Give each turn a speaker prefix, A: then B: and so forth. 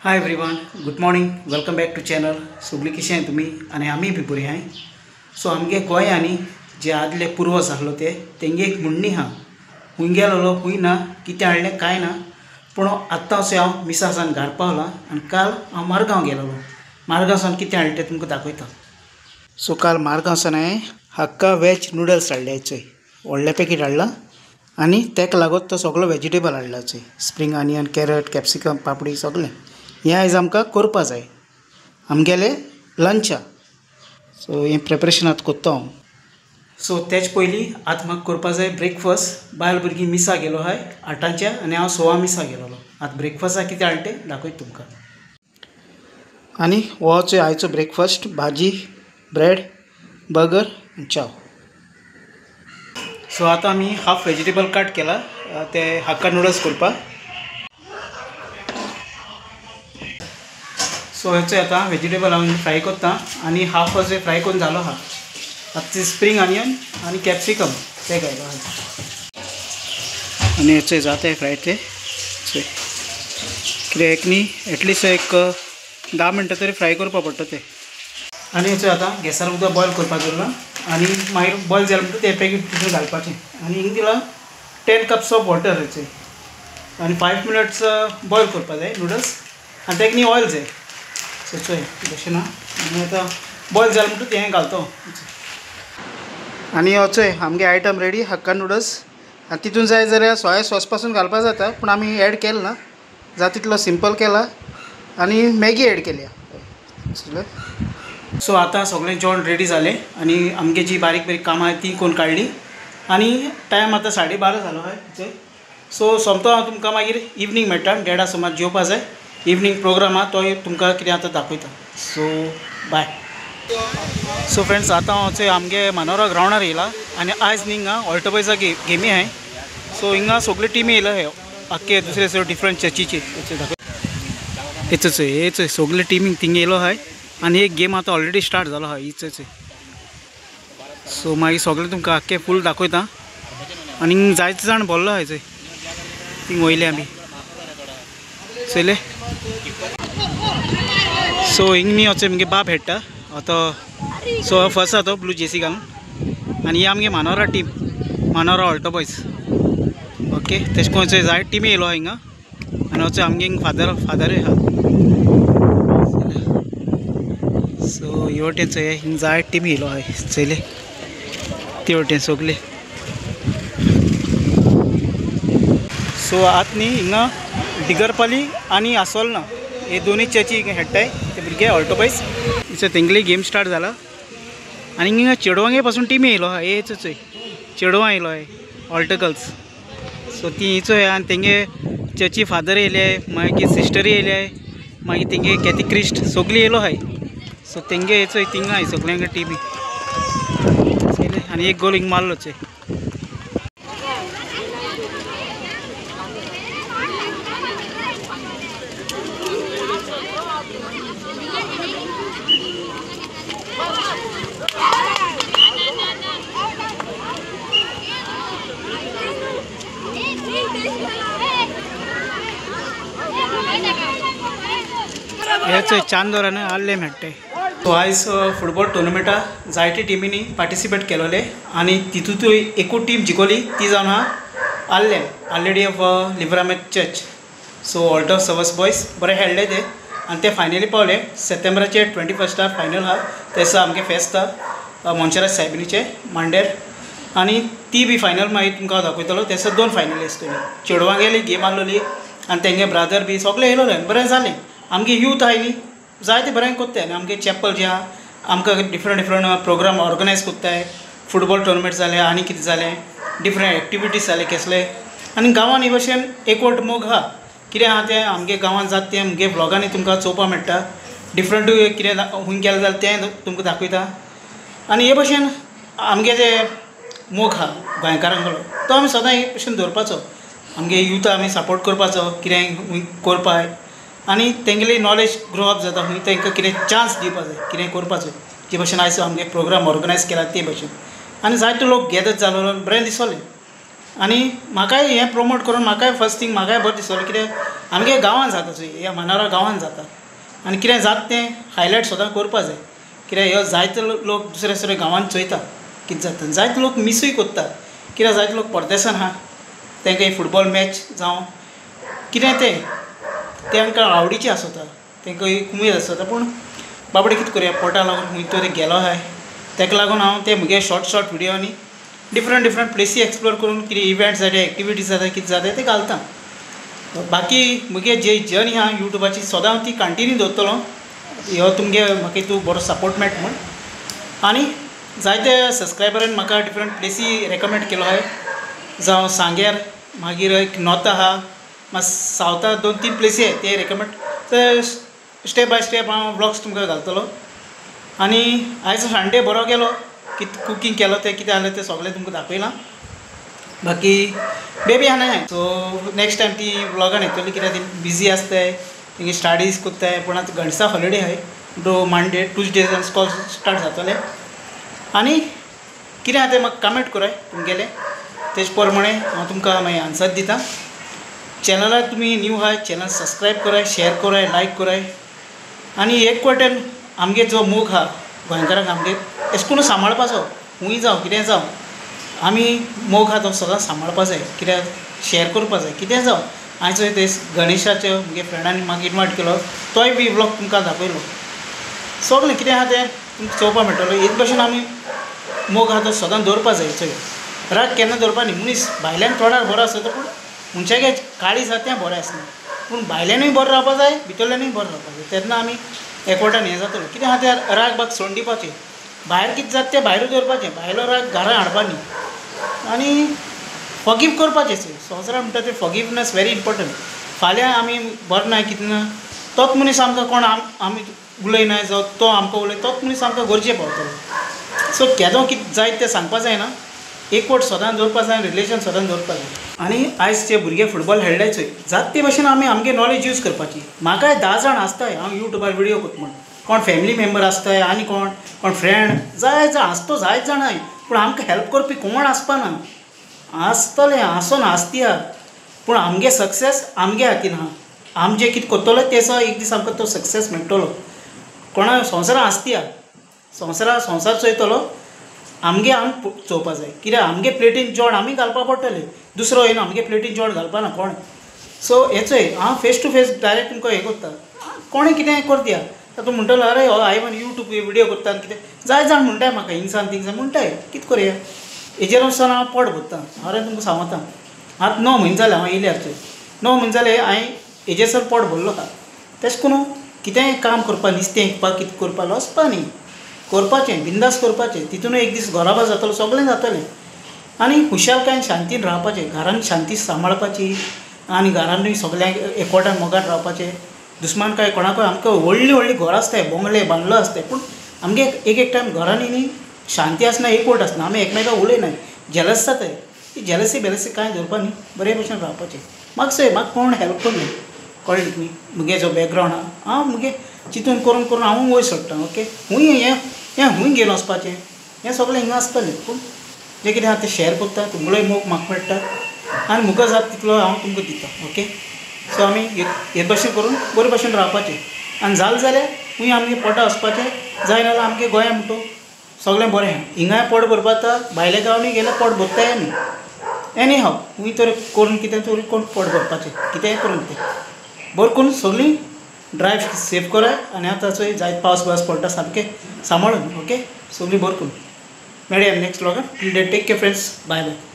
A: Hi everyone, good morning, welcome back to channel. सगळीं कशें तुमी आनी आमी बी बरी आहाय। सो आमगे गोंयांनी जे आदले पुर्वज आहलो ते तेंगे एक म्हणणी आहा, खूंय गेलोलो खूंय ना, कितें हाडलें कांय ना। पूण आत्तां असो हांव मिसासान घार पावलां आनी काल हांव मारगांव गेलोलो। मारगांव सावन कितें हाडलें तें तुमकां दाखयता। सो काल मारगांव सावन हांवें हक्का वेज नुडल्स हाडले, चोय व्हडलें पॅकेट हाडलां आनी तेका लागून तो सगळो वेजिटेबल हाडला चोय, स्प्रींग आनियन, कॅरट, कॅप्सिकम, पापडी सगळें हें आयज आमकां करपा जाय आमगेले लंचा। सो हें प्रिपरेशन आतां करता हांव। सो तेच पयलीं आतां म्हाका करपा जाय ब्रेकफास्ट। बायल भुरगीं मिसा गेलो आहाय 8ांच्या आनी हांव 6 मिसा गेलोलो। आतां ब्रेकफास्टाक कितें हाडलें तें दाखयता तुमकां। आनी हो चोय आयचो ब्रेकफास्ट, भाजी, ब्रेड, बर्गर आनी चाव। सो आतां आमी हाफ वेजिटेबल कट केला ते हक्का नुडल्स करपाक। सो हेचो आतां वेजिटेबल हांव फ्राय करता आनी हाफ अशें फ्राय करून जालो आहा। आतां स्प्रींग आनियन आनी कॅप्सिकम ते घायलो आहा आनी हेचो जाता फ्राय ते कित्याक एक न्ही एटलिस्ट एक 10 मिनटां तरी फ्राय करपाक पडटा ते। आनी हेचो आतां गॅसार उदक बॉयल करपाक दवरलां आनी मागीर बॉयल जालें म्हणटकच तें पॅकेट तितून घालपाचें आनी हिंग दिलां 10 कप्स ऑफ वॉटर हेचें आनी 5 मिनट्स बॉयल करपाक जाय नुडल्स आनी तेका न्ही ऑयल जाय। सो चोय तशें ना आनी आतां बॉयल जालें म्हणटकच तें घालता। आनी हो चोय आमगे आयटम रेडी, हक्का नुडल्स। आनी तितून जाय जाल्यार सोया सॉस पासून घालपाक जाता, पूण आमी एड केलें ना, जाता तितलो सिंपल केला आनी मॅगी एड केल्या। सो आतां सगळें जेवण रेडी जालें आनी आमगे जी बारीक बारीक कामां आहाय ती करून काडली आनी टायम आतां 12:30 जालो आहाय। सो सोमतो हांव तुमकां मागीर इवनींग मेळटा, 1:30 सुमार जेवपा जाय। इवनींग प्रोग्राम आहा तोय तुमकां कितें आतां दाखयता। सो बाय। सो फ्रेंड्स, आतां हांव चोय आमगे मानोरा ग्रावंडार येयला आनी आयज न्ही हिंगा ऑल्टो बॉयजा गेमी आहाय। सो हिंगा सगळ्यो टिमी येयला हे आख्खे दुसरे दुसरे डिफरंट चर्चीचे। हेचो चोय हे चोय सगळे टिमींक थिंग येयलो आहाय आनी एक गेम आतां ऑलरेडी स्टार्ट जालो आहा हिचो चोय। सो मागीर सगळें तुमकां आख्खें फूल दाखयता आनी जायते जाण भरलो आहाय चोय थिंग वयले आमी चोयले। सो हिंग न्ही वचो मुगे बाप हेडटा आतां। सो फर्स्ट आहा तो ब्लू जेसी घालून आनी ही आमगे Manora team, Manora Alto boys. Okay, तेश कोन चोय जायते टिमी येयलो आहा हिंगा आनी वचो आमगे फादरूय आहा। सो हे वटेन चोय हिंग जायते टिमी येयलो आहा चोयले ते वटेन सगळे। सो आतां न्ही हिंगा डिगरपाली आनी आसोलना हे दोनूय चर्ची खेळटाय ते भुरगे ऑल्टो बॉयज। इचो तेंगली गेम स्टार्ट जाला आनी हिंगा चेडवांगे पासून टिमी येयलो आहा। हे चोय चेडवां येयलो आहा ऑल्टो गर्ल्स। सो ती हिचो आनी तेंगे चर्ची फादर येयले, मागीर सिस्टरी येयले, मागीर तेंगे कॅथी क्रिस्ट सगळीं येयलो आहाय। सो तेंगे हेचो थिंगा आहाय सगळ्यांक टिमी आनी एक गोल हिंग मारलो चोय। हेचो चांदोरान आल्ले मेळटे। सो आयज फुटबॉल टुर्नामेंटा जायते टिमींनी पार्टिसिपेट केलोले आनी तितूंतूय एकूच टीम जिखली ती जावन आहा आल्ले, आल्लेडी ऑफ लिब्रामेट church. So altar servers boys बरें खेळ्ळे ते आनी ते फायनली पावले। सप्टेंबराचे 21 फायनल आहा, तेसा आमगे फेस्त आहा मोन्सेरात सायबिणीचे मांडेर आनी ती बी फायनल मागीर तुमकां हांव दाखयतलो। तेसा 2 फायनली आसतल्यो, चेडवांगेली गेम आहलोली आनी तेंगे ब्रादर बी सगळे येयलोले, बरें जालें। आमगे यूथ आहाय न्ही जायते बरें कोत्ताय आनी आमगे चॅपल जें आहा आमकां डिफरंट डिफरंट प्रोग्राम ऑर्गनायज कोत्ताय, फुटबॉल टुर्नामेंट जाले आनी कितें जालें, डिफरंट एक्टिविटीज जाले केसले आनी गांवान हे भशेन एकवट मोग आहा। कितें आहा तें आमगे गांवान जाता तें आमगे व्लॉगांनी तुमकां चोवपाक मेळटा, डिफरंट कितें खूंय गेलें जाल्यार तें तुमकां दाखयता आनी हे भशेन आमगे जे मोग आहा गोंयकारांकडलो तो आमी सदां हे भशेन दवरपाचो, आमगे यूथ आमी सपोर्ट करपाचो कितें करपाक आनी तेंगेली नॉलेज ग्रो अप जाता, खूंय तांकां कितें चान्स दिवपा जाय कितें करपाचो जे भशेन आयज आमगे प्रोग्राम ऑर्गनायज केला ते भशेन आनी जायते लोक गॅदर जालो बरें दिसलें। आनी म्हाकाय हें प्रमोट करून म्हाकाय फर्स्ट थींग म्हाकाय बरें दिसतलें कित्याक आमगे गांवांत जाता चोय ह्या मानावरा गांवांत जाता आनी कितें जाता तें हायलायट सदां करपा जाय कित्याक ह्यो जायते लोक दुसरे दुसरे गांवांत चोयता कितें जाता जायते लोक मिसूय करता कित्याक जायते लोक परदेसान आहा तांकां फुटबॉल मॅच जावं कितें तें तांकां आवडीचें आसता तांकां एक उमेद आसता पूण बाबडे कितें करुया पोटा लागून खंय तरी गेलो आहाय ताका लागून हांव ते म्हगे शॉर्ट शॉर्ट विडियो आनी डिफरंट डिफरंट प्लेसी एक्सप्लोर करून कितें इव्हेंट्स जाता एक्टिविटीज जाता कितें जाता तें घालता. बाकी म्हगे जे जर्नी आहा यूट्यूबाची सदां ती कंटिन्यू दवरतलो ह्यो तुमगे म्हाका तूं बरो सपोर्ट मेळटा म्हूण. आनी जायते सबस्क्रायबरान म्हाका डिफरंट प्लेसी रेकमेंड केलो आहाय जावं सांग्यार मागीर एक नॉर्थ आहा मागीर सावथा 2-3 प्लेसी आहाय ते रेकमेंड तर स्टेप बाय स्टेप हांव ब्लॉग्स तुमकां घालतलो. आनी आयज संडे बरो गेलो कितें कुकींग केलो तें कितें जालें तें सगळें तुमकां दाखयलां. बाकी बेबी आहा न्हय सो नेक्स्ट टायम ती व्लॉगान येतली कित्याक ती बिजी आसताय तेंगे स्टडीज करताय पूण आतां गणेशा हॉलिडे आहाय दो मंडे ट्यूजडे स्कॉल स्टार्ट जातलें. आनी कितें आहा तें म्हाका कमेंट कराय तुमगेलें तेज प्रमाणे हांव तुमकां मागीर आन्सर दिता. चॅनलार तुमी न्यू आहाय चॅनल सबस्क्रायब कराय शेयर कराय लायक कराय. आनी एक वटेन आमगे जो मोग आहा गोंयकारांक आमगे एश करून सांबाळपाचो खूंय जावं कितें जावं आमी मोग आहा तो सदांच सांबाळपा जाय कित्याक शेयर करपा जाय कितें जावं. आयज ते गणेशाचे म्हगे फ्रेंडांनी म्हाका इनवायट केलो तोय बी व्लॉग तुमकां दाखयलो सगळें कितें आहा तें तुमकां चोवपाक मेळटलो. एक भशेन आमी मोग आहा तो सदांच दवरपा जाय चोय राग केन्ना दवरपा न्ही. मनीस भायल्यान तोंडार बरो आसता पूण मनशागे काळीज आहा तें बरें आसना पूण भायल्यानूय बरो रावपा जाय भितरल्यानूय बरो रावपा जाय तेन्ना आमी एकवटान हें जातलो. कितें आहा तें राग बाग सोडून दिवपाचें भायर कितें जाता तें भायरूच दवरपाचें भायलो राग घरा हाडपा न्ही आनी फॉरगीव करपाचें. संवसारांत म्हणटा तें फॉरगिवनेस व्हेरी इम्पोर्टंट. फाल्यां आमी बरें ना कितें ना तोच मनीस आमकां कोण आमी उलयनाय जावं तो आमकां उलय तोच मनीस आमकां गरजे पावतलो. सो केदो कितें जायत तें सांगपा जायना एकवट सदांच दवरपा जाय रिलेशन सदांच दवरपा जाय. आनी आयज जे भुरगे फुटबॉल खेळ्ळे चोय जात ते भशेन आमी आमगे नॉलेज यूज करपाची. म्हाकाय 10 जाण आसताय हांव यूट्यूबार विडियो करता म्हूण कोण फॅमिली मेम्बर आसताय आनी कोण कोण फ्रेंड जाय जाण आसतो जायत जाण आहाय पूण आमकां हेल्प करपी कोण आसपा ना आसतलें आसोन आसती आहा पूण आमगे सक्सेस आमगे हातीन आहा आम जें कितें करतलो तेचो एक दीस आमकां तो सक्सेस मेळटलो. कोणा संवसारां आसती आहा संवसारा संवसार चोयतलो आमगे आम चोवपा जाय कित्याक आमगे प्लेटीन जेवण आमी घालपा पडटलें दुसरो येना आमगे प्लेटीन जेवण घालपा ना कोण. सो हें चोय हांव फेस टू फेस डायरेक्ट तुमकां हें करता कोणें कितें करता आतां तूं म्हणटलो अरे हो हांवें यूट्यूब विडियो करता आनी कितें जाय जाण म्हणटाय म्हाका हिंगसान थिंगसान म्हणटाय कितें करुया हेजेर वचून हांव पोट भरता. अरे तुमकां सांगता आतां 9 म्हयने जाले हांव येयल्यार चोय 9 म्हयने जाले हांवें हेजेर सर पोट भरलो आहा. तेश करून कितेंय काम करपा नुस्तें विकपाक कितें करपा लजपा न्ही करपाचें बिंदास करपाचें तितूनय एक दीस घराबा जातलो सगळें जातलें. आनी खुशालकायेन शांतीन रावपाचें घरान शांती सांबाळपाची आनी घरानूय सगळ्यांक एकवटान मोगान रावपाचें. दुस्मानकाय कोणाकूय आमकां व्हडलीं व्हडलीं घरां आसताय बंगले बांदलो आसताय पूण आमगे एक एक टायम घरांनी न्ही शांती आसना एकवट आसना आमी एकमेकाक उलयनाय जेलस जाताय ती जेलसी बेलसी कांय दवरपा न्ही बरे भशेन रावपाचें. म्हाका चोय म्हाका कोण हेल्प करना कळ्ळें न्ही म्हगे जो बॅकग्रावंड आहा हांव म्हगे चिंतून करून करून हांव वयर सोडटा ओके खूंय हें हें खूंय घेवन वचपाचें हें सगळें हिंगा आसतलें पूण जें कितें आहा तें शेयर करता तुमगेलोय मोग म्हाका मेळटा आनी म्हाका जाता तितलो हांव तुमकां दिता ओके. सो आमी हे भशेन करून बरे भशेन रावपाचें आनी जालें जाल्यार खूंय आमगे पोटा वचपाचें जायना जाल्यार आमगे गोंया म्हणटा सगळें बरें आहा हिंगाय पोट भरपा जाता भायल्या गांवांनी गेल्यार पोट भरताय आमी एनी हाव खूंय तरी करून कितें तरी कोण पोट भरपाचें कितेंय करून तें बरें करून सगळीं ड्रायव सेफ कराय. आनी आतां चोय जायत पावस पावस पडटा सामकें सांबाळून ओके सगळीं बरें करून मेळया next व्लॉगान. Till then take care friends, bye bye.